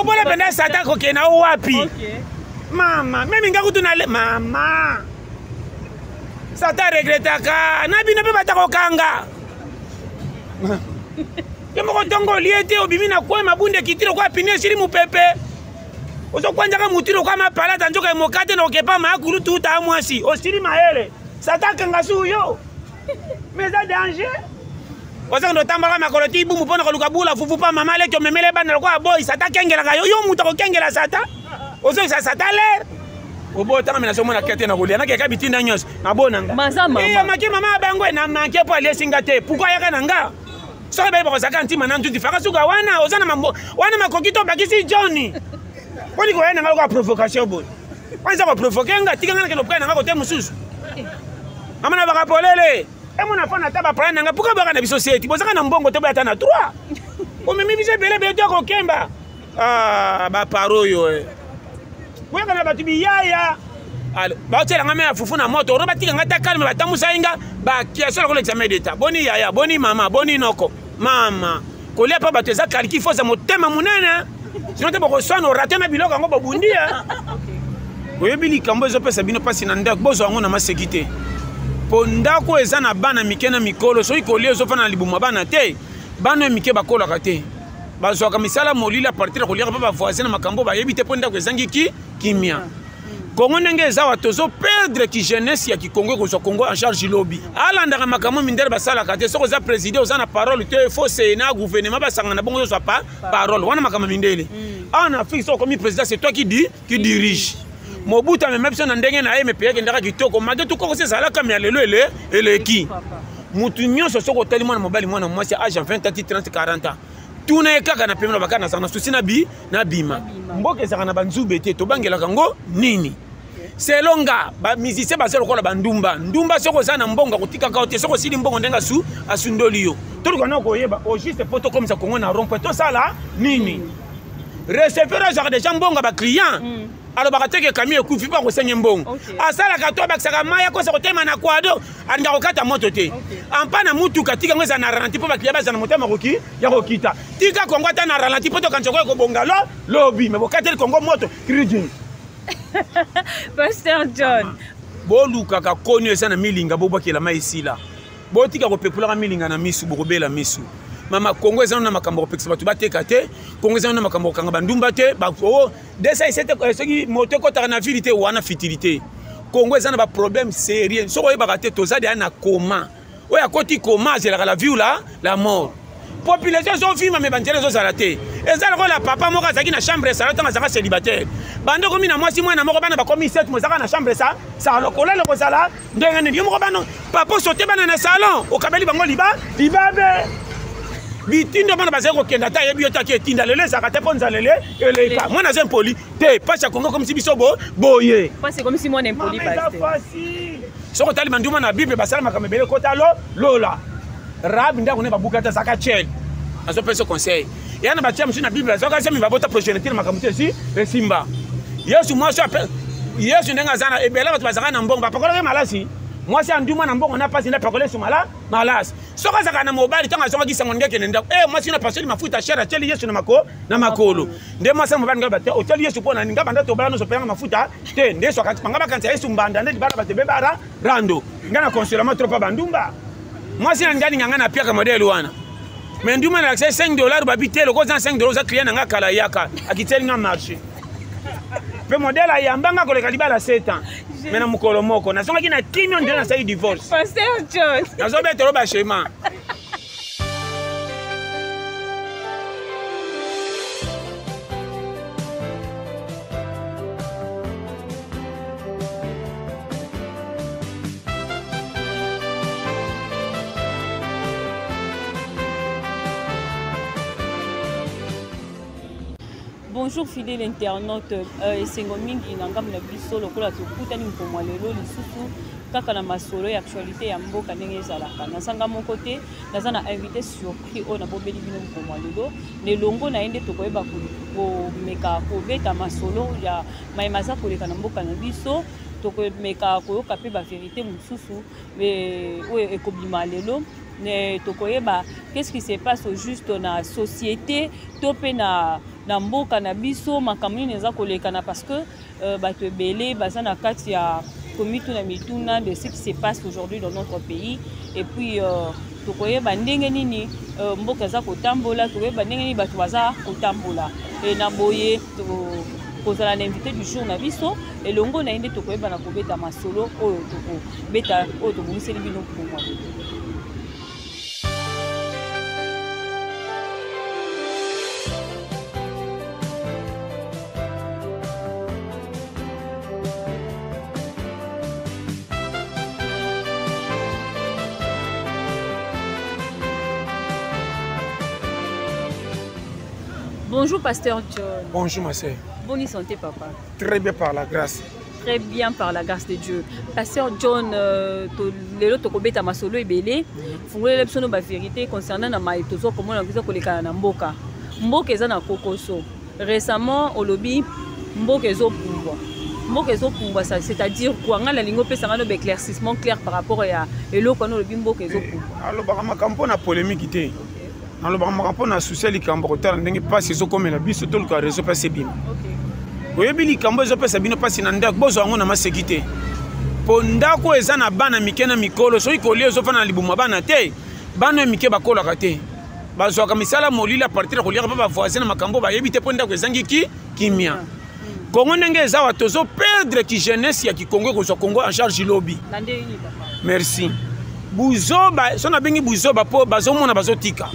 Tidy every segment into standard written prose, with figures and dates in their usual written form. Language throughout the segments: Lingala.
Mobola mpenza Satan akokende na wapi? Mama, meme nga kutu na mama. Satan regretaka na bino mpe bata kokanga. Yo moko ntongo olie te obimi na kwe mabunda ekiti lokola pine esili mopepe. Ozokwanjaka mutu lokola mapalata nzoka emokate na okepa maakulu tuta mwasi osili mayele. Satan akanga su yo. Mais eza danger. Ozanga otambaka makolo ti ibumu mpo na koluka bula fufu pa mama leki omemele bana lokola boyi sata akengelaka yo yo moto akokengela sata ozongisa sata lere obotanga me nazomona kete na kolia nakeka bitinda nyonso nabonanga make mama ya bango na manke mpo aliesi nga te pourkui ayaka na nga soki baye bakozalaka ntima na ntuti faka suka wana oza na mambo wana makoki to obakisi johni mponi koya na nga lokola provocation boye wana eza koprovoke nga tika nga nakende opkai na nga kote mosusu mama na baka polele emona fana ata baprana na nga pourkui baka na biso seti bozaka na mbongo te boya ata na 3 omemi biso ebele ebele to akokemba ah, baparo oyo eh. boyaka na bato biyaya baotiela nga mai ya fufu na moto oro batika nga ta kalme batambusaki nga bakiaso lokola examen d'etat boni yaya boni mama boni noko mama kolia mpa bato eza kaliki fo oza motema monene sino te bokoswana orate na biloko yango bobundi oyebi likambo ezopesa bino mpasi na ndako bozwa yango na maseki te mpo ndako eza na bana mike na mikolo soki kolia ezofanda na libuma bana te bana oyo mike bakolaka te bazwaka misala molili a partir ya koliaka mpe bavoisin na makambo bayebi te mpo ndako ezangi ki kimia kongo ndenge eza wa tozo perdre ki jeunesse ya kikongo ekozwa kongo en charge lobi alandaka makambo mindele basalaka te soki oza président oza na parole te faut sénat gouvernement basangana bongo ozwa pa parole wana makambo mindele mm. awa na afrique soki okomi président c'est toi qui dit qui dirige mobutu amema biso na ndenge na ye mepe akendaka kitoko malgre tout koko se ezalaka me ya lelo ele eleki motu nyonso soki otali mwana mobali mwana mwasi age ya 20 ans 30 40 ans tuna ye kaka na pembeni baka nazala na susi na bi na bima mboka ezalaka na banzube te tobangelaka yango nini selo nga bamusicien baza lokola bandumba ndumba soki oza na mbongo akotikaka yo te soki osili mbongo ndenge asu asundoli yo toluka na koyeba au juste mpo tokomisa kongo na rond point tosala nini receveur azwaka deja mbongo ya baclient mm. alobaka te ke kami ekufi mpo akosenge mbongo okay. asalaka to abakisaka mai akosa kotema na kwado alinga kokata moto te okay. ampa na mutuka tika yango ezala na ralenti mpo baklia bazala na motema koki ya kokita tika kongo ata na ralenti mpo tokanisa koya kobonga lo lobi me bokateli kongo moto cridin Pasteur John bolukaka koni eza na milinga bobwakela mai esila botika kopepolaka milinga na misu bokobela misu mama kongo eza na makambo kopekisa bato bateka te kongo eza na makambo kokanga bandumba te oh, 207 eh, soki moto ekotaka na ville te wana futilité kongo eza na baproblème sérieux soki oyebaka te toza deya na coma oyo akoti coma azelaka la vie ou la, la mort population ezovima me banzela ezozala te eza lokola papa moko azalaki na chambre salon ntango azalaka célibataire banda okomi na mwasi mwana moko bana bakomi 7 mo ezalaka na chambre sa salon kolala kozala ndenge nini yo moko bana papa osote bana na salon okabeli bango liba libabe bitindo bana bazali kokenda ata ayebi yo taki etinda lelo ezalaka te mpo nzala ele eleka mwana aza impoli te mpasi ya kongo ekomisi biso bo boye soki otali banduma na bible basala makambo ebele kota lo lola rabi ndako ne babuka te azalaka chel azopesa conseil ya na batia mosusu na bible azwaka zemi babota progéniture makambo te esi esimba yesu mwasi yesu ndenge aza na ebele bato bazalaka na mbongo bapakolaki malasi mwasi anduma na mbongo na mpasi nde apakoli yesu mala malasi soki azalaka na mobali ntango azongaki sango ndenge akende ndako e mwasi na pasoli mafuta shere atyeli yesu na mako na makolo nde mwasi ya mobali ngai bate otyeli yesu mpo na nini ngai banda tobala nyonso opeyanga mafuta te nde yesu banga bakanisa yesu mbanda nde libala bato ebebara rando ngai na consolama trop pa bandumba mwasi na ngai alinga ngai na piaka modele wana me nduma nalakisa ye 5 dollar babi te lokola oza 5 dollar oza client na ngai kala yaka akiteli ngai marché mpe modele ayamba ngai koleka libala 7 ans me na mokolo moko nazongaki na kimio nde nasali divorce nazobetelo bashema Bonjour fidèle internaute, euh, esengo mingi na ngambo na biso lokola tokutani mokolo lelo lisusu kaka na masolo ya actualité ya mboka ndenge ezalaka. Nazanga moko te, naza na invité surpris oyo nabombeli bino mokolo lelo. Na elongo na ye nde tokoyeba komeka kobeta masolo ya maye maza koleka na mboka na biso. Tokomeka koyoka mpe ba verité mosusu oyo ekobima lelo. Tokoyeba qu'est-ce qui se passe au juste na société to mpe na Na mboka na biso, makambo nini eza kolekana? Parce que bato ebele baza na kati ya komituna mituna de ce qui se passe aujourd'hui dans notre pays. Et puis tokoyeba ndenge nini mboka eza kotambola, tokoyeba ndenge nini bato baza kotambola. E na boye kozala na invité du jour na biso elongo na ye nde tokoyeba na kobeta masolo oyo tokobeta, oyo tobongiseli bino mpo lelo. Bonjour, Pasteur John. Bonjour, ma sœur. Bonne santé, papa. Très bien, par la grâce. Très bien, par la grâce de Dieu. Pasteur John, lelo tokobeta masolo ebele. Fungolela biso no ba vérité concernant na mai tozo komona biso kolekana na mboka. Mboka eza na kokoso. Récemment olobi mboka ezopumbwa. Mboka ezopumbwa, ça c'est-à-dire quoi? Nga nalingi opesa nga no ba éclaircissement clair par rapport ya eloko wana olobi mboka ezopumbwa. Alobaka makambo mpo na polémique te. Nalobaka makambo mpo na susi ya likambo, kotala ndenge mpasi ezokomela biso, toluka réseau mpasi ebima. Oyebi, likambo ezopesa bino mpasi na ndako, bozwa yango na maseki te, mpo ndako eza na bana mike na mikolo. Soki kolia ezofanda na libumu ya bana te, bana oyo mike bakolaka te, bazwaka misala molili à partir ya koliaka mpe bavoisin na makambo bayebi te, mpo ndako ezangi ki kimia. Kongo ndenge eza wa, tozoperdre ki jeunesse ya kikongo ekozwa Kongo en charge lobi. Na ndenge nini, papa? Merci. Buzoba so nabengi buzoba mpo bazomona bazotika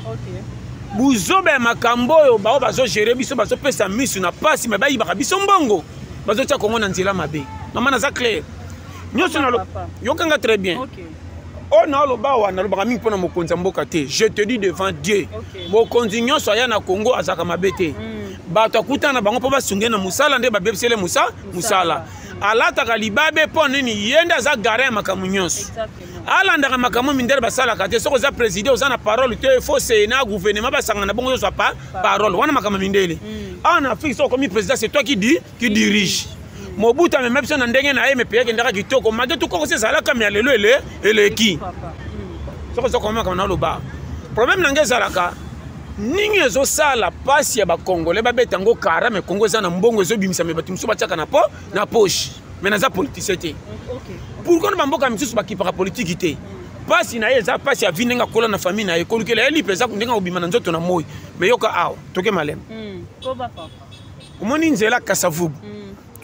buzoba ya makambo oyo bao bazogérer biso, bazopesa misu na pasi, me bayibaka biso mbongo, bazotia Kongo na nzela mabe. Mama, naza clair nyonso. Papa. Yokanga très bien. Oyo naoloba awa, nalobaka mingi mpona mokonzi ya mboka te. Je te dis devant Dieu, mokonzi nyonso aya na Kongo azalaka mabe te. Bato akutana na bango mpo basunge na mosala nde babebisele mosala. Alataka libabe mpo nini? Ye nde aza garant ya makambo nyonso. Alandaka makambo mindele basalaka te. Soki oza président, oza na parole te, faut sénat, gouvernement basangana bongo ozwa pa parole wana. Makambo mindele. Awa na Afrique, soki okomi président, c'est toi qui dirige. Mobutu amema biso na ndenge na ye, me pays akendaka kitoko make tukokosi ezalaka me ya lelo ele eleki. Papa. Soki oza koma makambo naloba, problème na ngai ezalaka nini? Ezosala mpasi ya bacongolais babeta yango kara, me Kongo eza na mbongo ezobimisa, me bato mosusu batiaka na poche. Me naza politicien te. Pourquoi na bamboka misusu bakipaka politiki te? Mpasi na ye eza mpasi ya vie, ndenge akola na famille na ye, kolukela ye lipe eza ndenge akobima na nzoto na moi. Me yoka awa, toke malema. Koba, papa. Omoni nzela Kasavubu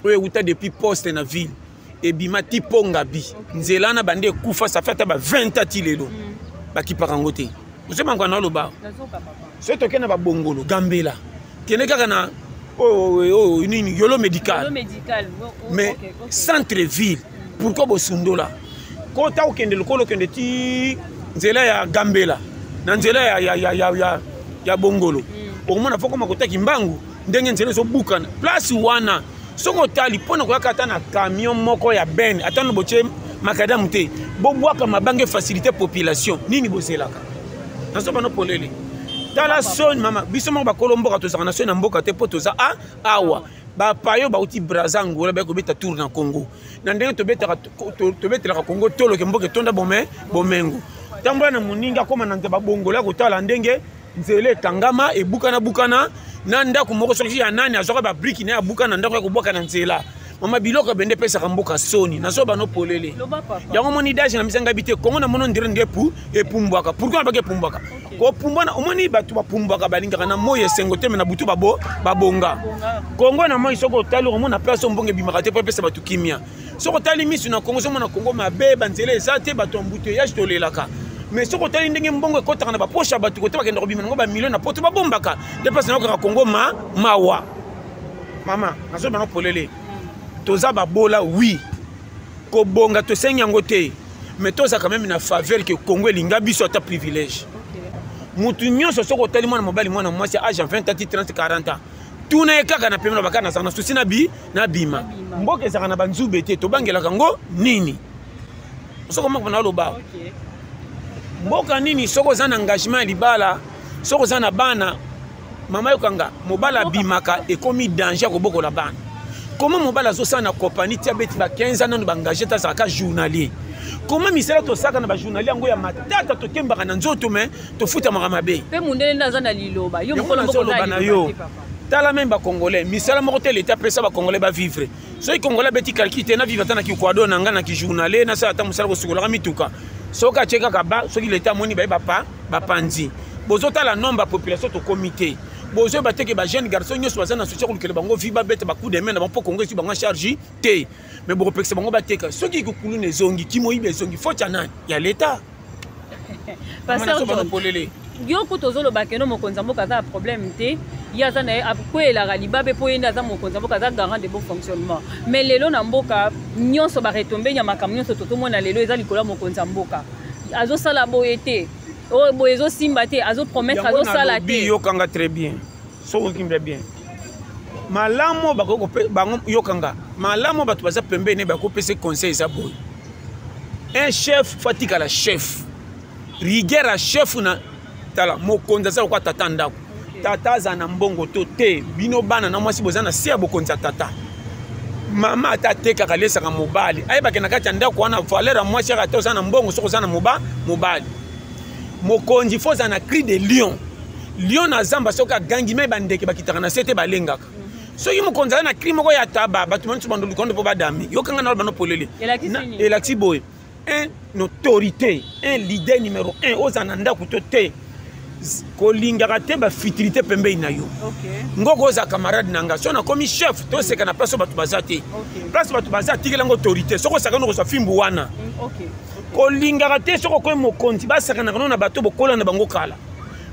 oyo euta depuis poste na ville, ebima ti Ponga bi, nzela na bande ekufa, ça fait ata ba 20 ans ti lelo bakipaka yango te. Ozomanga na oloba? Nazoka, papa. Soki tokende na babongolo, Gambela, kende kaka na oyo nini, Yolo médical. Yolo médical. Oh, mais centre ville, pourquoi bosundola kota? Okende lokolo, okende ti nzela ya Gambela na nzela ya Bongolo, okomona fo koma kotaki mbangu ndenge nzela ezobukana. Place wana, soki otali, mpo na koyaka ata na camion moko ya benne, ata na botie macadam te, bobwaka mabange, facilité population. Nini bozelaka? Nazoba no polele. Tala soni, mama. Biso moko bakolo mboka tozalaka na soni na mboka te, mpo toza a awa bapayo bauti Braza, Angola, baye kobeta tour na Congo na ndenge tobetelaka Congo toloke mboka etonda bome bomengo. Ntango na moninga akóma na nzela babongola, kotala ndenge nzela ekangama, ebukana bukana na ndako moko, soki ya nani azwaka babriki na ye, abuka na ndako ya kobwaka na nzela. Mama, biloko ebende epesaka mboka soni. Nazoba no polele. Loba, papa. Yango moni dage na misanga bi te. Kongo na mono ndire nde pu epumbwaka. Pourquoi nabaki epumbwaka? Kopumbwana, omoni bato bapumbwaka, balingaka na moi esengo te, me na butu babo babonga. Kongo na moi, soki otali, omona place oyo mbongo ebimaka te mpo epesa bato kimia. Soki otali misu na Kongo, ozomona Kongo mabe, banzela eza te, bato ya embouteillage tolelaka. Mais soki otali ndenge mbongo ekɔtaka na bapoche ya bato, kote bakenda kobima nango bamilio na poto, babombaka nde place nayokaka Kongo ma mawa. Mama, nazoba na polele. Toza babola, oui, kobonga tosengi yango te, mais toza quand même na faveur ke Congo elinga biso ata privilège. Mutu nyonso, soki otali mwana mobali, mwana mwasi, age ya 20 ans ti 30, 40 ans, tuna ye kaka na pembeni, baka nazala na susi na bi na bima. Nabima. Mboka ezalaka na banzube te, tobangelaka yango nini? Soki omoko na oloba, mboka nini? Soki oza na engagement ya libala, soki oza na bana, mama, yokanga, mobali abimaka, ekomi danger ya kobokola bana. Koma mobali azosala na compagnie ti abeti ba 15 ans, nano baengage te, azalaka journalier. Koma misala tosalaka na bajournalier yango ya matata, tokembaka na nzoto, me tofutamaka mabe. Mpe mundele nde aza na liloba, yo Yango mokolo mboka oza nazoloba na liloba yo. te, papa. Tala même bacongolais, misala moko te leta apesa bacongolais bavivre. Soki congolais abeti calcul te, navivre ata na kikwado na ngai na kijournale, nasala ata mosala kosukolaka mituka, soki atie kaka ba, soki leta amoni baye bapa bapanzi. Bozotala nombre ya population tokomi te, bozoyeba te ke bajeune garçon nyonso baza na soutien kolukela bango vi, babeta bacoup de main na bango mpo Kongo ezwi bango en charge te. Mais bokopekisa bango bateka. Soki kukuluna ezongi, kimoyibi ezongi, faute ya nani? Ya leta. Pasteur John, yo kutu ozoloba keno mokonzi ya mboka aza na problème te, ye aza na ye akweyelaka libabe mpo ye nde aza mokonzi ya mboka, aza garant de bon fonctionnement. Mais lelo na mboka nyonso baretombeni ya makambo nyonso tozomona lelo eza likolo ya mokonzi ya mboka. Azosala boye te, oyo boye ezosimba te, azopromettre, azosala te. Yokanga très bien, soki okimbia bien malamu, bakoki bango yokanga malamu, bato baza pembeni bakopesa conseil. Eza boye: un chef faut atikala chef, rigueur ya chef na tala mokonzi aza lokola tata ndako. Tata aza na mbongo to te, bino bana na mwasi boza na se ya bokonzi ya tata. Mama ata atekaka, alesaka mobali, ayebake na kati ya ndako wana valeur ya mwasi aka. Ata oza na mbongo, soki oza na mobali mokonzi, faut oza na cri de lion. Lion na zamba, soki agangi, me bandeke bakitaka na se te, balengaka. Soki mokonzi aza na cri moko ya taba, bato nyonso bando lukondo mpo badami. Yokanga na bano polele. Elakisi boye: un autorité, un leader numéro un, oza na ndako to te, kolingaka te bafutilité pembeni na yo. Ngoko oza camarade na nga, so nakomi chef, toseka na place oyo bato baza te. Place bato baza, atikeli yango autorité. Soki osaka no kozwa fimbu wana, kolingaka te. Soki okomi mokonzi, basakanaka no na bato bokola na bango kala.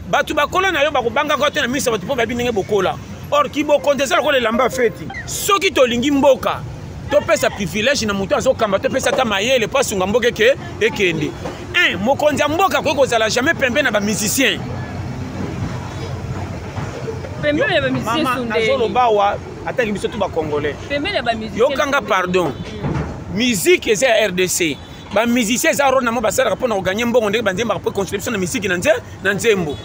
Bato bakola na yo, bakobangaka te na miso ya bato mpo bayebi ndenge bokola. Or kibokonzi eza lokola elamba feti. Soki tolingi mboka, topesa privilège na moto azokamba, topesa ata mayele mpo asunga mboka eke ekende. Un mokonzi ya mboka akoki kozala jamais pembe na bamusicien. Pembeni ya bamusicien? Nazoloba awa ataki biso tu bacongolais. Pembeni ya bamusicien? Yokanga, pardon. Musique eza ya RDC. Bamusicien eza rôle na mo basalaka mpona kogagner mbongo ndenge banzembaka mpo contribution na misiki na nzembo.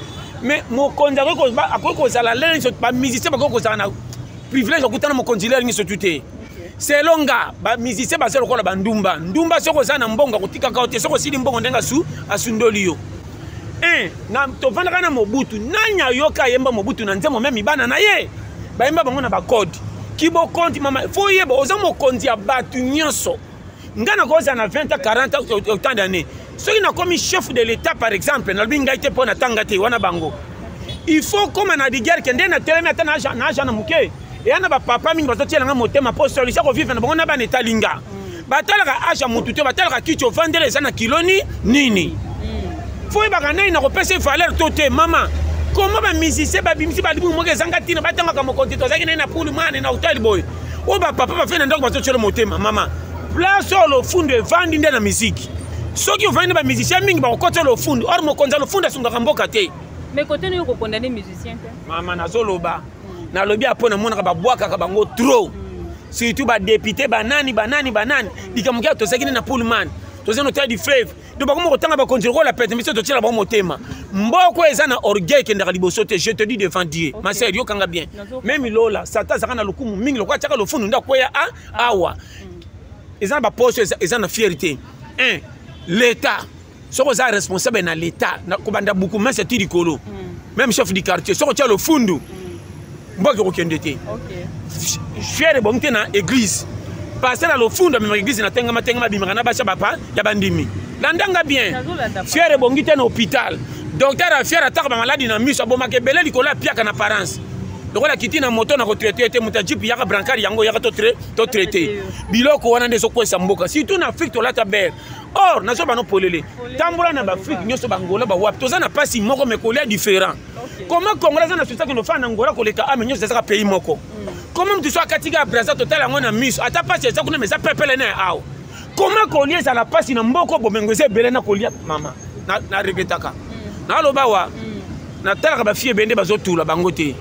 Mais mokonzi akoki kozala lere nyonso, bamusicien bakoki kozala na privilège akutana mokonzi lere nyonso tu te. Selon nga, bamusicien baza lokola bandumba. Ndumba, soki oza na mbongo, akotikaka yo te. Soki osili mbongo, ndenge asundoli yo. Un na tovandaka na Mobutu, nani ayoka ayemba Mobutu na nzembo? Meme bana na ye bayemba bango na bacode. Kibokonzi, mama, faut oyeba oza mokonzi ya bato nyonso. Nga nakozala na 20 ans, 40 ans, autant d'années. Soki nakomi chef de l'État, par exemple, nalobi ngai te mpo natanga te wana bango, il faut koma na rigueur ke nde natelemi ata na age na moke, eya na bapapa mingi bazotielanga motema mpo solution kovivre na bango na bana etali nga. Batalaka age ya motu te, batalaka kiti ovandela eza na kiloni nini. Faut oyebaka nani nakopesa valeur to te. Mama, koma bamusicien babimisi balibu moko ezanga ntina, batangaka mokonzi tozalaki naye na pulu mane na hôtel boye, oyo bapapa bafai na ndako bazotiela motema. Mama, place oyo lofundu evandi nde na misiki. Soki ovandi na bamusicien mingi, bakokotisa lofundu. Or mokonzi ya lofundu asungaka mboka te. Mais côté nayo, kokondamner musicien te. Mama, nazoloba, nalobi apo namonaka babwakaka bango trop, surtout badéputé, banani banani banani. Likambo kaka tozalaki nde na Pullman, toza na hôtel du Fleuve, donc bakoma kotanga bakonzi lokola pete. Biso totiela bango motema. Mboko eza na orgueil, ekendaka liboso te. Je te dis devant Dieu, ma sœur, yokanga bien. Même lola Satan azalaka na lokumu mingi, lokola atiaka lofundu nde akweya. Awa eza na baposte, eza na fierté. Un l'état, soki oza responsable na l'état, kobanda bourgmestre ti likolo, même chef du quartier, soki otia lofundu, mboka ekokende te. Fier ebongi te na église. Pasteur na lofundu amemaka église na tengama tengama, abimaka na basi ya bapa ya bandimi. Landanga bien, fier ebongi te na hôpital. Docteur ya fier ataka bamaladi na miso, abomaka ebele likolo ya piaka na apparence. Lokola kiti na moto na kotraiter te, moto ya jeep yaka, brancard yango yaka, totraiter. Biloko wana nde ezokwesa mboka, surtout na Afrique. Tolata bere or nazoba no polele. Tambola na baafrike nyonso, bangola, bawapi, toza na mpasi moko, mais kolia différent. Comment Congolais aza na souci akende ofanda na Ngola koleka ame nyonso ezaka pays moko? Comment motu so akatika ya Braza, totala yango na miso, ata mpasi eza kuna, mais eza pepele na ya awa? Comment kolia ezala mpasi na mboka, bomengo eza ebele na kolia? Mama, na regretaka, naloba wa natalaka bafille ebele nde bazotula bango te.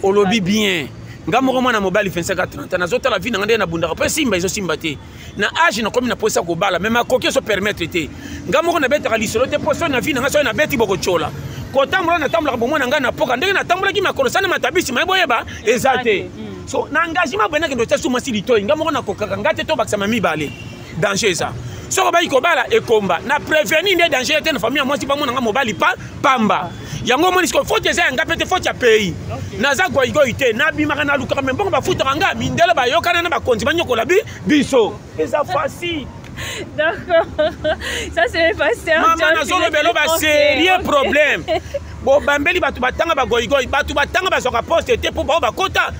Olobi bien. Nga moko mwana mobali, 25 a 30, nazotala vie na nga nde nabundaka mpo esimba, ezosimba te. Na age nakomi na posa kobala, mais makoki ezo permettre te. Nga moko nabetaka lisolo te mpo soki na vie na nga, soki nabeti, bokotyola. Kotambola, natambolaka bomoi na ngai na poka ndenge natambolaki makolo sana matabisi maye boyeba eza te. So na engagement boye, nakende otya su mwasi litoi, nga moko nakokaka nga te. Tobakisama mibale, danger eza. Soki obayi kobala ekomba na prévenir nde danger te na famille ya mwasi bamona nga mobali pa pamba. Yango omoni sikoyo faute eza ya nga mpe te, faute ya pays. Naza goigoi te, nabimaka nalukaka me mbongo bafutaka nga, mindele bayokana na bakonzi banyokola bi biso. Eza facile. D'accord. Ça, c'est le pasteur. Maman, nazolobela ba sérieux problème. Bobambeli bato batanga bagoigoi, bato batanga bazwaka poste te mpo bao bakota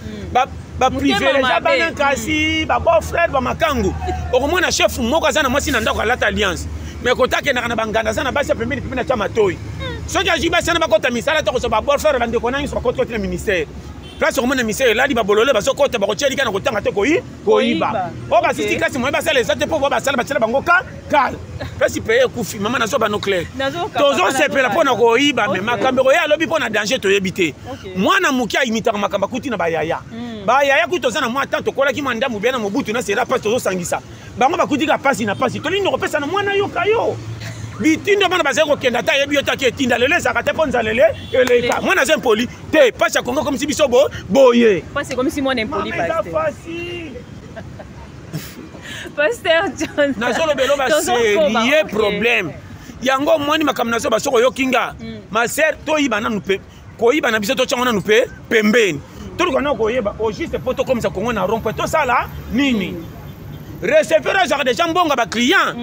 baprivilegia bana kasi babeau frère bamakangu. Okomona chef moko aza na mwasi na ndako alata alliance, mais kota akendaka na banganda, aza na basi ya pembeni pembeni atya matoi. Soki azwi basi wana bakota misala te, kozwa babeau frère bandeko na nyonso bakoti na ministère. Place okomona ministère elali babolole bazokota, bakotia lika na kotanga te, koyiba. Oyo basisi kasi moye basala eza te, mpo bo basala batiela bango ka kala place paye ekufi. Mama, nazoba no clair, tozosepela mpo na koyiba, me makambo ekoya alobi mpo na danger toyebi te. Mwana moke aimitaka makambo akuti na bayaya. Bayaya kutu toza na mwa temps, tokolaki mwa ndambu bia na Mobutu na sera mpasi, tozosangisa bango bakuti ka pasi na pasi. Tolingi kopesa na mwana yoka yo bitindo, bana bazali kokenda ata ayebi yo taki etinda lelo ezalaka te mpo nzala ele eleka. Mwana aza impoli te, pasi ya Kongo komisi biso bo boye. Pasi ekomisi mwana impoli. Eza pasi. Pasteur John. Nazolobela ba sérieux problème. Yango omoni makambo nazo basoko oyoki nga. Ma sœur, toyiba nanu mpe koyiba na biso, totyango nanu mpe pembeni, toluka nano koyeba au juste mpo tokomisa Kongo na rond point. Tosala nini? Receveur azwaka deja mbongo ya baclient,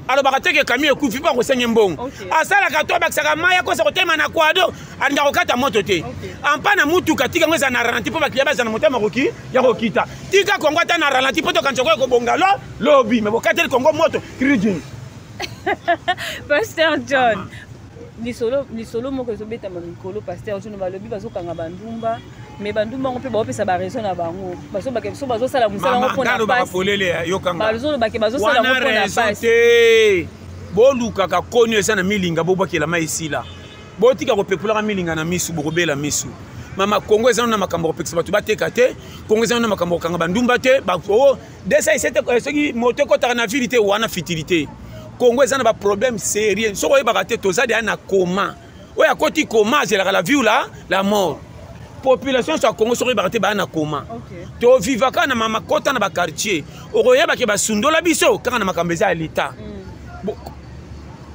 alobaka teke kami ekufi mpo akosenge mbongo. Asalaka to abakisaka mai, akosa kotema na kwado, alingaka kokata moto te. Ampa na mutuka, tika yango eza na ralenti mpo baclient baza na motema koki ya kokita. Tika Kongo ata na ralenti mpo tokanisa koya kobonga lo lobi, me bokateli Kongo moto cridin. Pasteur John, lisolo lisolo moko ezobetama mikolo. Pasteur John, balobi bazokanga bandumba, me bandumba yango mpe baopesa baraison na bango, bazobake biso bazosala mosala yango mpona pasi, bazolobake bazosala yango mpona pasi te. Bolukaka koni eza na milinga, bobwakela mai esila, botika kopepolaka milinga na misu, bokobela misu. Mama, Kongo eza na makambo kopekisa bato bateka te. Kongo eza na makambo kokanga bandumba te. 207 soki moto ekɔtaka na ville te, wana futilité. Kongo eza na baproblème sérieux. Soki oyebaka te, toza deya na coma. Oyo akoti coma azelaka la vie ou la mort. Population nyonso ya Kongo, soki oyebaka te, baya na coma. Tovivaka na mama kota na baquartier, okoyebake basundola biso kaka na makambo eza ya leta.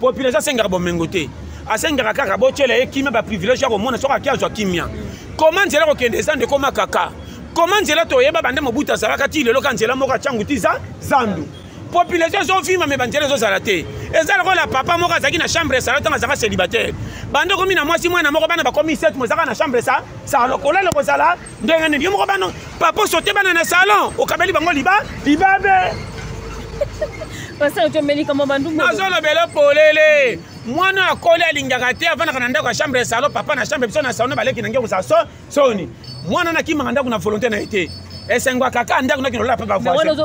Population asengaka bomengo te, asengaka kaka botyela ye kimia, baprivilège ya komona soki ake azwa kimia. Koma nzela kokende eza nde koma kaka koma nzela toyeba bande Mobutu azalaka ti lelo ka nzela moko atyangu ti za zandu. Population ezovima, me banzela ezozala te. Eza lokola papa moko azalaki na chambre salon ntango azalaka célibataire, bande okomi na mwasi, mwana moko, bana bakomi 7, mozalaka na chambre sa salon, kolala kozala ndenge nini? Yo moko bana papa osote bana na salon, okabeli bango liba libabe. Nazolobela polele, mwana akoli alingaka te avandaka na ndako ya chambre ya salon, papa na chambre, biso na salon, baleki na nge kozala so soni. Mwana nakimaka ndako na volonté na ye te, esengwa kaka ndako nakende olala mpe bavoisin.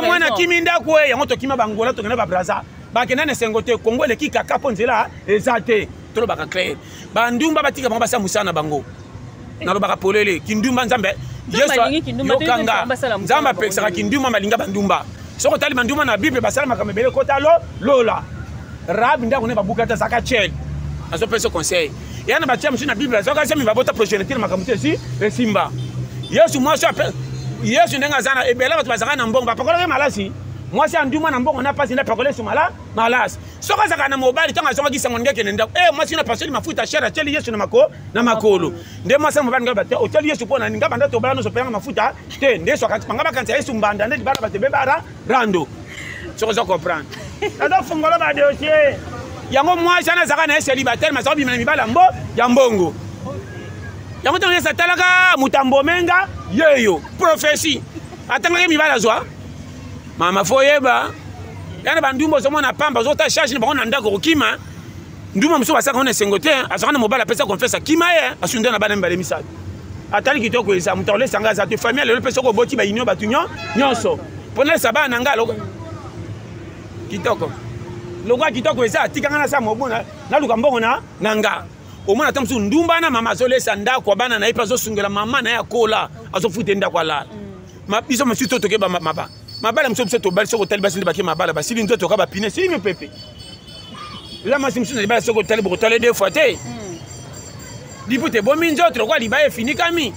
Mwana akimi ndako e yango tokima bangola, tokenda babraza, bakenda na esengo te. Kongo eleki kaka mpo nzela eza te. Tolobaka clair, bandumba batika bango basala mosala na bango. Nalobaka polele, kindumba Nzambe yokanga, Nzambe apekisaka kindumba, malinga bandumba. Soki otali bandumba na Bible, basala makambo ebele kota lo lola. Rabi ndako ne babuka te, azalaka chel. Azopesa conseil ya na batia mosusu na Bible, azwaka semi babota progéniture, makambo te esi esimba. Yesu mwasi, Yesu ndenge aza na ebele bato bazalaka na mbongo, bapakolaki malasi. Mwasi ya nduma na mbongo na pasi nde apakola Yesu mala malasi. Soki azalaka na mobali, ntango azongaki sango ndenge akende ndako e mwasi na pasoli mafuta cher, atieli Yesu na mako na makolo. Nde mwasi ya mobali ngai bate otieli Yesu mpo na nini? Ngai banda tobala nyonso opeyanga mafuta te. Nde Yesu banga bakanisa Yesu mbanda nde libala bato ebebara rando. Soki oza comprendre, nazofungola badossier yango. Mwasi wana azalaka na ye célibataire, mazaka bima na mibala mbo ya mbongo yango. Ntango Yesu atalaka moto ambomenga yeyo prophétie, atangaki mibala azwa. Mama, fo oyeba yana bandumba ozomona pamba, ozota charge na bango na ndako kokima. Ndumba mosusu basaka wana esengo te, azalaka na mobali, apesa confiance, akima ye, asunda na bana mibale misato, atali kitoko eza moto akolesa nga aza te. Famille lelo mpe soki oboti baunion bato nyonso mpo nalesa bana na nga kitoko lokwa kitoko eza, atikanga na sa mobu naluka mbongo na nga. Omona ata mosusu ndumba na mama azolesa ndako ya bana na ye mpe azosungela mama na ye akola, azofute ndako alala. Biso mosusu to tokeba maba mabala mosusu biso tobali. Soki otali basi nde bake mabala, basili nzoto ka bapine sili mipepe. Eza mwasi mosusu na libala, soki otali bokotala deux fois te, liputa ebomi nzoto lokola libaya efinikami.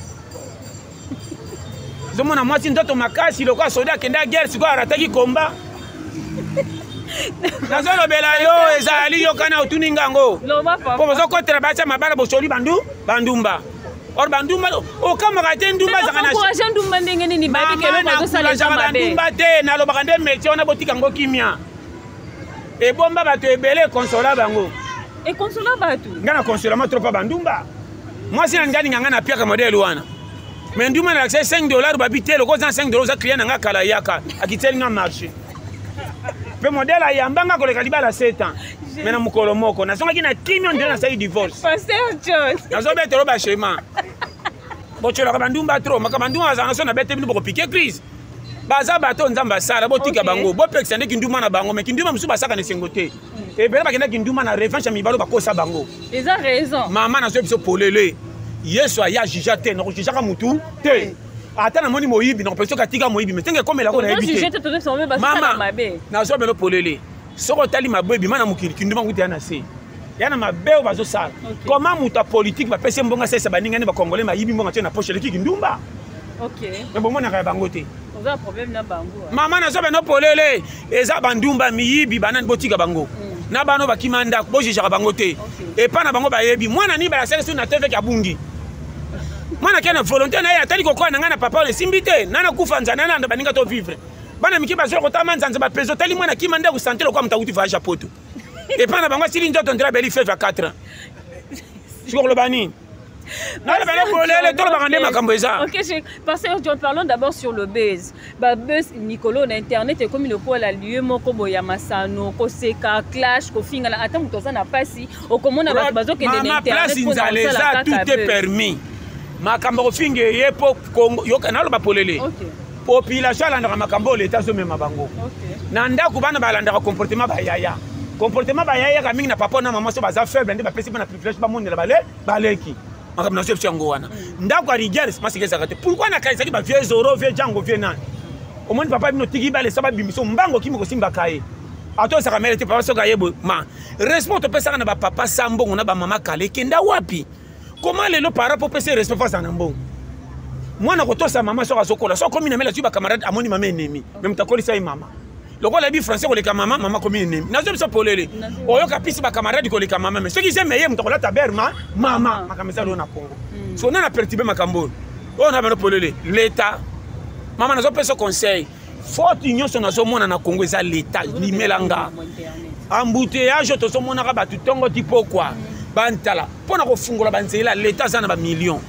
Ozomona mwasi nzoto makasi lokola soda akenda guerre, sikoyo arataki komba. Nazolobela yo ezali yokana otuni ngango. Po bozokotela basi ya mabala bosoli bandu bandumba. Or bandumba okamwaka te ndumba ezalaka na encourager ndumba ndenge nini bayebi ke eloko azosala eza mabe. Bandumba te nalobaka nde métier wana botika ngo kimia. Ebomba bato ebele ekonsola bango. Ekonsola bato. Nga na consola ma trop pa bandumba. Mwasi na ngani nganga na piaka modèle wana. Mais ndumba na lakisa 5 dollars babi te lokoza 5 dollars oza client na nga kala yaka akiteli nga marché. Pe modèle ayamba nga koleka libala 7 ans. Mais na mokolo moko nazongaki na kimia nde nasali divorce. Pasteur John. Nazobetelo ba schéma. Botyolaka bandumba trop makambo bandumba bazala na so na bete bino bokopike crise. Baza bato Nzambe asala botika bango bopekisa nde kinduma na bango mais kinduma mosusu basaka na esengo te. Ebele bakenda kinduma na revanche ya mibalo bakosa bango. Eza raison. Mama nazoyebi biso polele. Yesu aya juge te nakojujaka mutu te. Ata namoni moyibi nakopesa soki atika moyibi mais ndenge ekomelako nayebi te. Mama nazwa bino polele. Soki otali mabe ebima na mokili kinduma kutu ya na se. Ya na mabe oyo bazosala. Comment moto ya politique bapesi ye mbongo asalisa baninga nde bakongole bayibi mbongo atie na poche eleki kindumba. Mais bomonaka ya bango te. Oza problème na bango. Mama nazo bino polele eza bandumba miyibi banani botika bango. Na bano bakima ndako bojijaka bango te. Epa na bango bayebi mwana nini balasaki so na TV abungi. Mwana ke na volonté na ye atali kokola na ngai na papa oyo esimbi te nana kufa nzala nana baninga to vivre. Bana mike bazwa kotama nzanza bapezo tali mwana kima ndako santé lokola moto akuti voyage ya poto. Epa na bango asili nzoto ndela beli feve ya 4 ans. Sikoyo koloba nini? Ok, Pasteur John, parlons d'abord sur le buzz. Ba buzz Nicolo na internet ekomi lokola lieu moko boye ya masano, koseka, clash, kofingana, ata moto aza na pasi, okomona bato bazokende na internet mpo na kosala kaka tout est permis. Makambo kofinga ye po Congo, yoka naloba polele. Population alandaka makambo oyo leta azomema bango. Na ndako bana balandaka comportement ba yaya. Comportement ba yaya ka mingi na papa na mama so baza faible nde bapesi bana privilège bamonela bale baleki. Makambo na biso yango wana. Ndako ya rigueur masika ezalaka te. Pourquoi nakanisaki ba vieux Zoro, vieux Django, vieux nani? Omoni papa bino tiki bale sa babimiso mbango kimi kosimba kaye. Ato ezalaka mele te papa soki aye boye ma respect topesaka na ba papa sa mbongo na ba mama kala ekenda wapi? Comment lelo para po pesa respect face na mbongo? Mwana kotosa mama soki azokola soki akomi na mele azwi ba camarade amoni mama ennemi mais moto akolisa ye mama. Lokola ayebi français koleka mama, mama akomi ennemi. Nazo biso polele. Oyoka pisi ba camarade koleka mama mais soki zeme ye moto akolata ber ma mama makambo eza lelo na Congo. So nana perturber makambo oyo. Oyo na bano polele l'État. Mama nazo pesa conseil. Faute nyonso nazomona na Congo eza l'État limelanga. Embouteillage tozomonaka bato ntongo ti pokwa bantala mpo na kofungola banzela l'État aza na ba millions.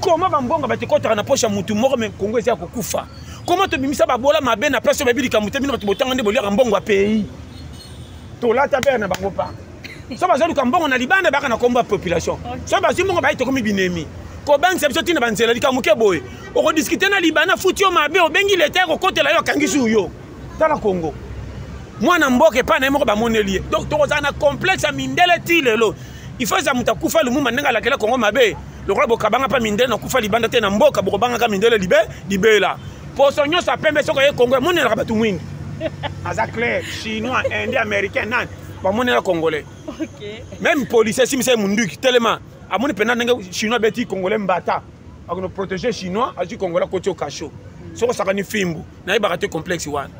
Comment bambongo bato ekotaka na poche ya mutu moko mais Congo eza ya kokufa. Comment tobimisa babola mabe na place oyo bayebi likambo te bino bato botanga nde boliaka mbongo ya pays. Tolata bere na bango pa. So bazoluka mbongo na libanda baka na kombo ya population. So bazwi mbongo baye tokomi binemi. Kobangisa biso ntina banzela likambo moke boye. Okodiskute na libanda futi yo mabe obengi leta ya kokotela yo akangisi yo. Tala Congo. Mwana mboka epai na ye moko bamoneli ye. Donc tokozala na complexe ya mindele ti lelo. Il faut eza moto akufa Lumumba ndenge alakela Congo mabe. Lokola bokabanga pa mindele na kufa libanda te na mboka bokobangaka mindele libe libela. Poso nyonso ya pembe soki oye Congo emonelaka bato mwingi. Aza clair, chinois, indien, américain, nani bamonela congolais. Même policier asimisa ye munduki telema amoni mpenza ndenge chinois abeti congolais mbata akono protéger chinois azwi congolais akoti yo cachot. Soki osakani fimbu nayebaka te complexe wana.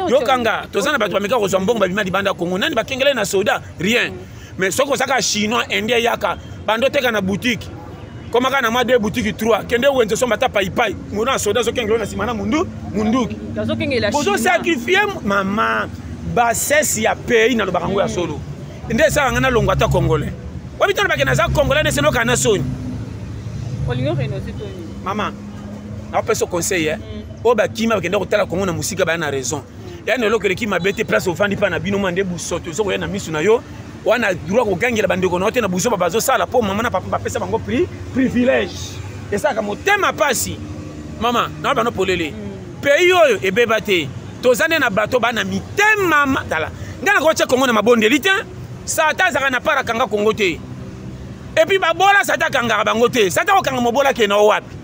Yokanga toza na bato bameka kozwa mbongo babima libanda ya Congo nani bakengele na soda rien. Mais soki ozaka chinois indien yaka bando teka na boutique komaka na mwa 2 boutique 3 kende wenze somba ata paipai mona na soda azokengela na nsima na mundu munduki bozo sacrifier mama bassesse ya pays nalobaka yango ya solo nde esalaka nga nalongwa ata congolais wabi tona bakende naza congolais nde senoka na soni mama napesa conseil eh oyo bakima bakenda kotala Congo na mosika baya na raison ya na eloko eleki mabe te place ofandi mpa na bino mwa nde busoto ezokoya na misu na yo wana droit kogangela bandeko na yo te na buzoba bazosala mpo mama na papa bapesa bango privilège esalaka motema pasi mama na bano polele pays oyo ebeba te toza nde na bato bana mitema tala ngai nakotia Congo na mabondeli te sata azalaka na para akanga Congo te et puis babola sata akangaka bango te sata akokanga mobola akende na wapi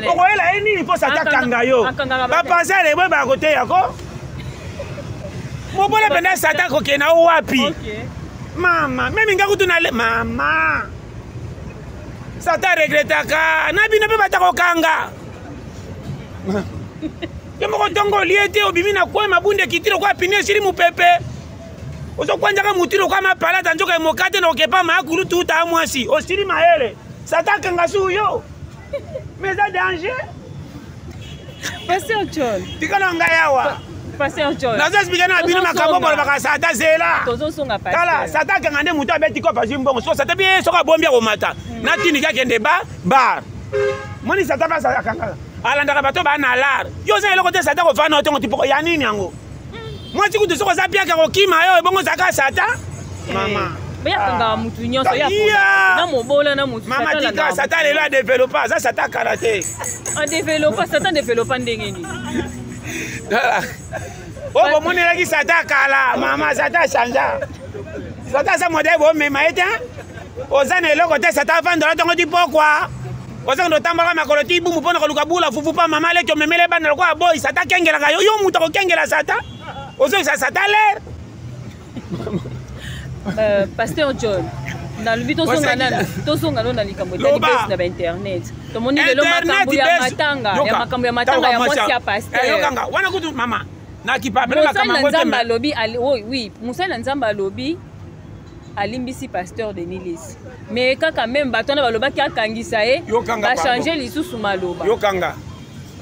okoyela ye nini mpo sata akanga yo bapasere eboye bakoteya ko mobola mpenza sata akokende na wapi mama meme nga kutu na mama sata regretaka na bino mpe bata kokanga. Yo moko ntongo olie te, obimi na coin mabunda ekiti lokola pine esili mopepe. Ozokwanjaka mutu lokola mapalata nzoka emokate na okepa maakulu tuta mwasi. Osili mayele. Satan akanga su yo. Mais eza danger. Pasteur John. Tika na ngai awa. Pasteur John. Nazo expliquer na bino makambo bolobaka Satan zela. Tozosonga pasteur. Tala Satan akanga nde moto abeti kopa azwi mbongo. So Satan bi soki abombi akomata. Natindiki akende ba bar. Moni Satan mpe akangaka. Alandaka bato ba na lar. Yo oza eloko te Satan kofana otongo tipoko ya nini yango? Mwasi kutu soki oza piaka kokima yo ebongo ozalaka Satan? Mama. Bayakangaka mutu nyonso ya na mobola na mutu. Mama tika Satan lelo adevelopa aza Satan kala te. Adevelopa Satan developa ndenge nini? Oyo bomonelaki Satan kala mama Satan changea. Satan aza modele bomema ye te. Oza na eloko te Satan avandola ntongo ti pokwa. Oza kende otambolaka makolo ti ibumu mpo na koluka bula fufu mpa mama leki omemele bana lokola boyi. Satan akengelaka yo, yo moto akokengela Satan. Ozongisa Satan lere. Pasteur John, nalobi tozonga nanu, tozonga nano na likambo etali base na bainternet. Tomoni lelo makambo ya matanga, ya makambo ya matanga ya mwasi ya pasteur. Yokanga wana kutu mama nakipa mosali na Nzambe alobi, oui, mosali na Nzambe alobi alimbisi pasteur Denis Lessie, mais kaka même bato wana balobaki akangisa ye, bachange lisusu maloba. Yokanga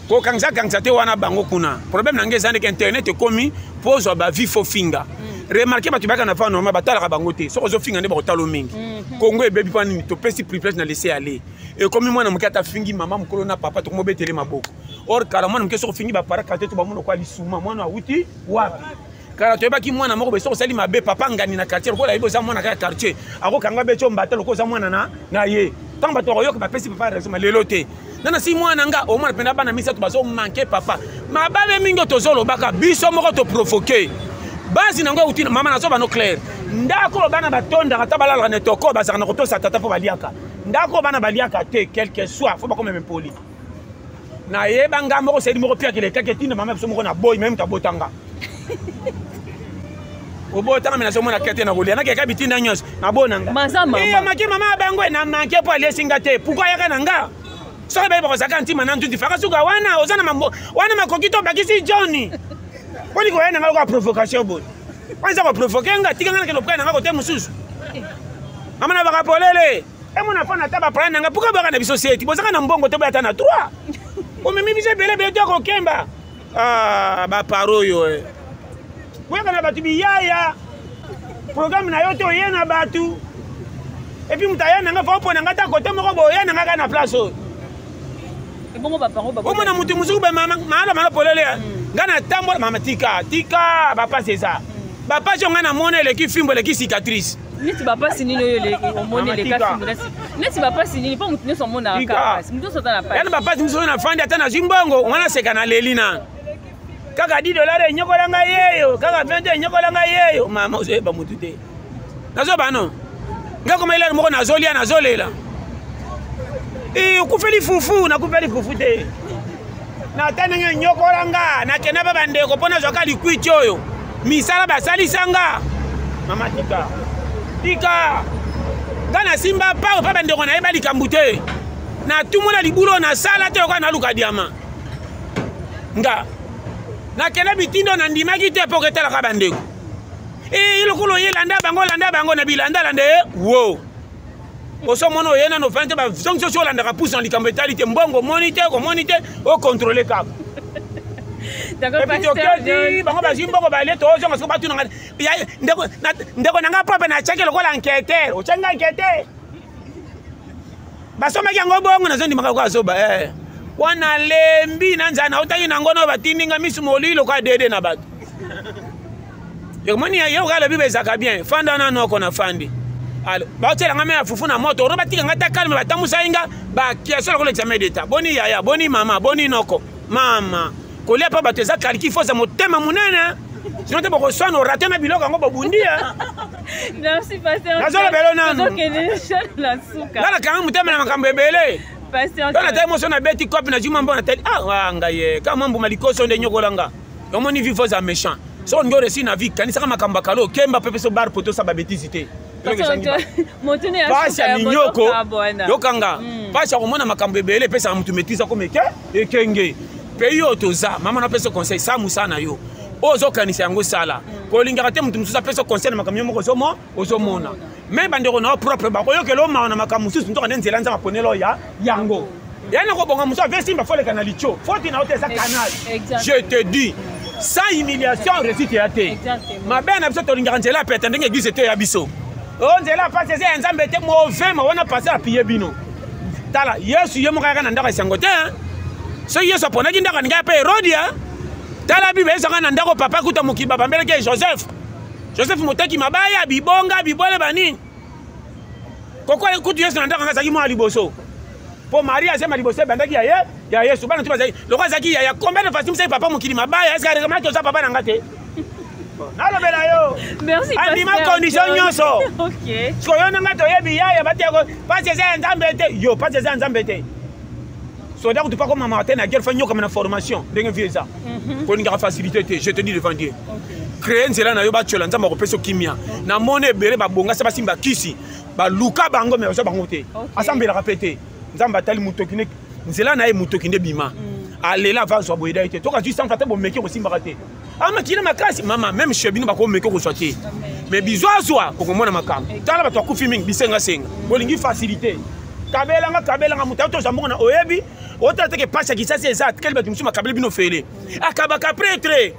kokangisa kangisa te wana bango kuna. Problème na ngai eza ndeke internet ekomi mpo ozwa bavie fo finga. Remarke bato bayaka na fa normal batalaka bango te, soki ozofinga nde bakotala mingi. Kongo ebebi mpo nini? Topesi privilège na laisser aller. Ekomi mwana moke ata afingi mama mokolo na papa tokomobetele maboko. Or kala mwana moke soki ofingi baparaka te to bamona kwa lisuma mwana awuti wapi. Kala toyebaki mwana moko boye soki osali mabe papa ngani na quartier lokola ayebi oza mwana kaka quartier akokanga beti ombata lokola oza mwana na ye. Ntango bato bakoyoka bapesi papa raison, ma lelo te. Nana si mwana nga omwana mpenza bana misato bazomanke papa mababe mingi oyo tozolobaka biso moko toprovoke basi nango euti mama nazoba no claire. Ndako oyo bana batondaka ata balalaka na etoko bazalaka na kotosa tata mpo baliaka. Ndako oyo bana baliaka te quelque soit fo bakoma impoli. Nayeba nga moko sedi moko piaka elekaki etinda mama biso moko na boyi meme tabotanga. Obotanga me nazomona kete na kolia nakeka bitinda nyonso nabona nga. Make mama ya bango na manke mpo aliesi nga te. Pourquoi ayaka na nga? Soki baye bakozalaka ntima na ntuti faka suka wana oza na mambo wana makoki to bakisi Johnny. Poni koya na nga lokola provocation boye. Wana eza koprovoke nga tika nga nakende kopaya na nga kote mosusu. Mama na baka polele. Emona fana ata bapaya na nga pourquoi baka na biso seti bozaka na mbongo te boya ata na 3. Omemi biso ebele ebele to kokemba. Ah baparo oyo eh. Boyaka na bato biyaya. Programme na yo te oye na bato. Et puis moto aya na nga fa opona nga ta kote moko boye oya na nga kaka na place oyo. Ebongo baparo ba omona moto mosusu boye mama maala mala polele. Nga natambola mama tika tika bapasi eza. Bapasi oyo nga namona eleki fimbo eleki cicatrice. Neti bapasi nini oyo omoni eleka fimbo neti bapasi nini mpo moto nyonso amonaka pasi, moto nyonso aza na pasi. Yana bapasi mosusu nafandi ata nazwi mbongo wana seka naleli na kaka 10 dollars enyokola ngai yeyo kaka 20 enyokola ngai yeyo mama ozoyeba motu te. Nazoba no nga koma elali moko nazolia nazolela. Okufeli fufu nakufeli fufu te. Nata ndenge enyokola nga nakenda mpe bandeko mpo nazwaka likwiti oyo misala basalisa nga. Mama tika tika nga nasimba pao mpe bandeko nayeba likambo te. Natumola libulu oyo nasala te lokola naluka diama. Nga nakenda bitindo nandimaki te mpo ketalaka bandeko. Lokola oye landa bango landa bango na bilanda landa ye wo. Osomona oye nano ofandi te bazongisi osi olandaka pusu na likambo etali te mbongo omoni te okomoni te okontrole kaka. D'accord, Et puis toketi bango bazwi mbongo balie tozonga soki batuna nga ndeko na nga propre natiaki lokola enquêteur otiaki nga enquêteur basomaki yango bongo nazondimaka lokola zoba wana lembi na nzala nautaki nango na batindi nga misu molili lokola dede na bato. Omoni ye oka alobi bezaka bien fanda na noko na fandi. Alo baotiela nga me ya fufu na moto ono batika nga ta calme batambusa nga ba question lokola examen d'état. Boni yaya, boni mama, boni noko. Mama kolia pa bato eza kaliki foza motema monene. Sinon te bokoswana orate na biloko yango bobundi. Merci pasteur. Nazolobela nanu. Tozokende na suka. Nga nakanga motema na makambo ebele. Pasteur. Nga natali moso nabeti kope na juma mbo natali ah ngai ye ka mwa mbuma likoso nde nyokola nga. Omoni vie foza méchant. Soki olingi oresi na vie kanisaka makambo ya kala okemba mpe peso bar poto osala babétise te. Pasi ya minyoko yokanga pasi ya komona makambo ebele epesaka motu maîtrise akoma eke ekenge. Pays oyo toza, mama napesa conseil, sa mosala na yo oyo ozokanisa yango sala. Kolingaka te moto mosusu apesa conseil na makambo yo moko ozomona. Me bandeko na yo propre bakoyokela yo mawa na makambo mosusu, ntoka nde nzela Nzambe aponela oyo ya yango ya na kobonga. Mosusu ave simba foleka na litio, foti na yo te, eza canal. Je te dis, sans humiliation réussite ya te. Mabe na biso, tolingaka nzela ya pete ndenge église eteya biso. O nzela ya pasi eza ya Nzambe te. Mauvais ma wana pasi appuye bino. Tala Yesu, ye moko ayaka na ndako ya sango te. Soki Yesu aponaki ndako aningai mpe Herodia. Tala Bible ezaka na ndako papa kuta mokili babambelaki ye Joseph. Joseph moteki mabaya, bibonga, bibwele, banini. Koko kutu Yesu na ndako anga azalaki mwana liboso, mpo Marie azema liboso ebandaki ya ye ya Yesu. Bana tu bazalaki lokola azalaki yaya. Combien de fois simisaki papa mokili mabaya? Eske arekamaki oza papa na nga te? Nalobela yo, andima condition nyonso. Sikoyo na nga toyebi yaya bateyako pasi eza ya Nzambe te. Yo, pasi eza ya Nzambe te. Soda kutu pako mama te na guerre, fa nyokama na formation ndenge vie eza. Kolingaka facilité te, je te dis devant Dieu. Créer nzela na yo, batyola Nzambe akopesa kimia. Namoni ebele babonga se basimba kisi, baluka bango me bazwa bango te. Asambelaka mpe te. Nzambe atali motoki ne nzela na ye, motoki nde bima. Alela ava azwa boyeda ye te. Toka zwi sanfa te, bomeki kosimbaka te. Amakila makasi mama, même chez bino bakomeki kozwa te, mais bizwazwa okomona makambo. Tala bato akufi mingi, bisengasenga. Bolingi facilité, kabelanga kabelanga moto atozwa mbongo na oyebi otala teke pasi ya Kisasi eza atikali bato mosusu makabeli bino fele akabaka pretre.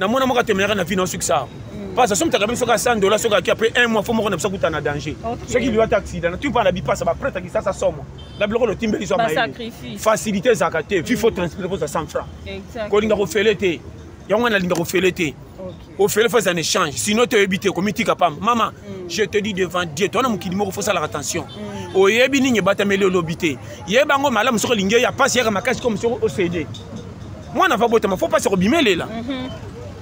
Namona moko atemelaka na vie na succès parce que soki moto soki a 100 $, soki aki après un mois, fo moko na biso akuta na danger, soki liwa te, accident. Na tupa na bipasa baprêtre Kisasa somo na biloko lotimbeli zwa mayele. Facilité ezalaka te. Vi faut transpirer poza 100 francs. Kolinga kofele te, yango wana nalinga kofele te. Ofele fo eza na échange, sinon toyebi te komitika pamba. Mama, je te dis devant Dieu, towana mokili moko, fosalaka attention. Oyebi nini ebatameli, olobi te, yeba yango malamu. Soki olingi ya pasi yaka makasi comme soki ocd mwana va botama, fo pasi akobimelela.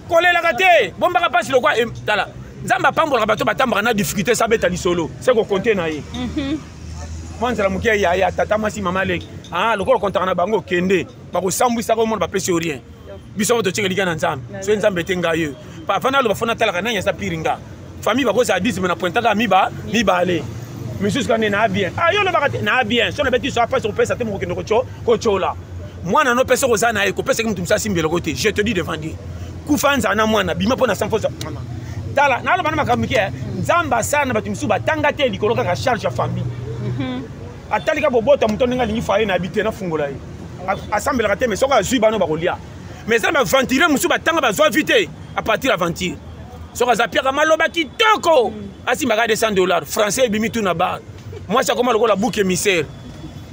Kolelaka te, bombaka pasi lokwa. Tala, Nzambe apambolaka bato batambaka na difficulté. Sa beta lisolo se kokonte na ye mwa nzela moke. Yaya, tata mwasi, mama leki, ah, lokola kontaka na bango, okende bakosambwisaka, omona bapesi yo rien. Biso mo totyeka lika na Nzambe. Soki Nzambe te, ngai oyo avant naloba, fo natalaka nani aza pire. Nga famille bakozala 10, me na pointaka miba mibale misusu kande na bien. Ah, yo olobaka te na bien. So nabeti so apasi kopesa te, mokokende kotyola mwana no. Pesa koza na ye, kopesaki moto mosusu asimbi eloko te. Je te dis devant Dieu, kufa nzala na mwana bima mpo na sans fosa. Tala, naloba na makambo mike. Nzambe asala na bato mosusu batanga te, likolo kaka charge ya famille. Atali kaka bobota moto ndenge alingi faye na yebi te, nafungola ye. Asambelaka te, mais soki azwi bano bakolia. Mais eza na baaventurier mosusu batanga, bazwa vi te à partir aventure. Soki aza piaka maloba kitoko, asimbaka 200 $, français ebimi tu na bar. Mwasi akoma lokola bouc émissaire.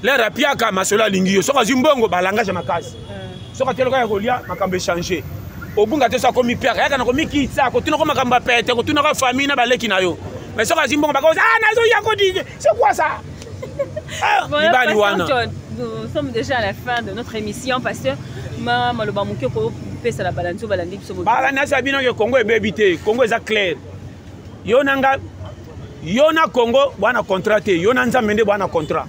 Lere apiaka masolo, alingi yo. Soki azwi mbongo, balangage ya makasi. Soki ateloka ya kolia, makambo echange, obunga te. So akomi piaka, yaka na komikitisa, kotunaka makambo ya pete, kotunaka famille na baleki na yo. Mais soki azwi mbongo, bakoza, ah, nazoya kodi, c'est quoi ça? Ah, mibali wana. Nous sommes déjà à la fin de notre émission, pasteur. Ma maloba moke kopesa na balandi oyo balandi biso. Balandi asa bino ke Congo ebebi te, Congo eza clair. Yo na nga, yo na Congo bwana contrat te, yo na Nzambe nde bwana contrat.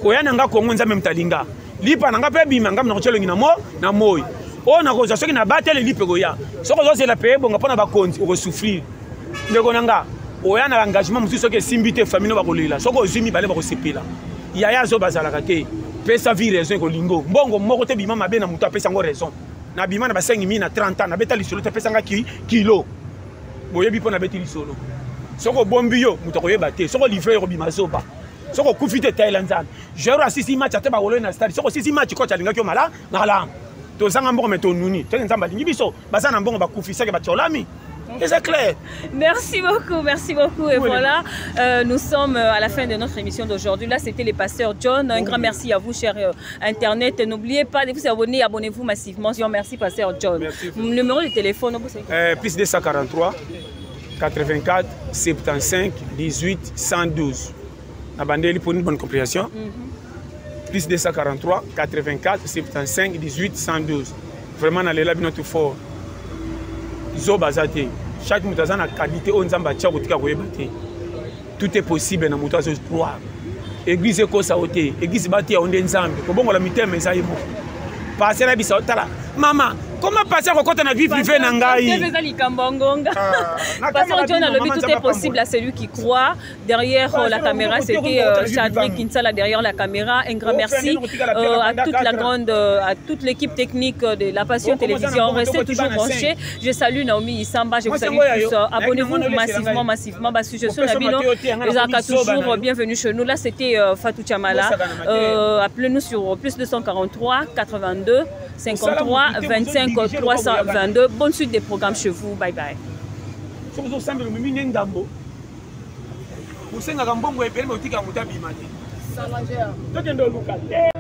Koya na nga Congo, Nzambe moto alinga. Lipa na nga mpe bima, nga nakotia elongi na mo na moi oyo nakozwa soki nabateli lipa ekoya. Soki ozozela mpe ebonga mpo na bakonzi, okosouffrir, ndeko na nga. Oya na engagement mosusu, soki esimbi te, famille no bakolela. Soki ozwi mibale, bakosepela. Yaya azo bazalaka te. Pesa vie raison, ekolingo mbongo moko te. Bima mabe na moto apesa yango raison. Nabima na ba 5 na 30 ans, nabeta lisolo te, apesanga kilo. Boyebi mpo nabeti lisolo. Soki obombi yo, moto akoyeba te. Soki olivre yo, kobima zoba. Soki okufi te, etayela Nzambe. Joueur asisi match ate, bawoloi na stade. Soki osisi match, coach alingaki yo mala malamu. Tozanga mbongo me tonuni toke. Nzambe alingi biso. Baza na mbongo, bakufi seke batiolami. C'est clair. Merci beaucoup, merci beaucoup. Et oui, voilà, nous sommes à la fin de notre émission d'aujourd'hui. Là, c'était le pasteur John. Un grand merci à vous, chers Internet. N'oubliez pas de vous abonner, abonnez-vous massivement. Merci, pasteur John. Merci. Numéro de téléphone, plus 243 84 75 18 112. Na pour une bonne compréhension. Plus 243 84 75 18 112. Vraiment, nalela bino tout fort. Zoba aza te. Chaque moto aza na qualité oyo Nzambe atia, kotika koyeba te. Tout est possible na moto azo croire. Église ekosa yo te, église batia yo nde. Nzambe kobongola mitema eza ye moko. Pase na biso, tala mama. Koma pasi akokɔta na vie privée na ngai. Eza likambo ya ngonga. Pasteur John alobi tout est possible à celui qui croit. Derrière la caméra, c'était Chadrick Kinsala derrière la caméra. Un grand merci à toute la grande, à toute l'équipe technique de La Passion Télévision. Restez toujours branchés. Je salue Naomi Isamba, je vous salue tous. Abonnez-vous massivement, massivement. Ba suggestion na bino ezalaka toujours bienvenue chez nous. Là, c'était Fatou Chamala. Appelez-nous sur plus 243 82 53 25 322. Bonne suite des programmes chez vous. Bye bye. Soki ozosambela omemi nde ndambo, osengaka mbongo ebele, me otikaka moto abima te, tokende oluka te.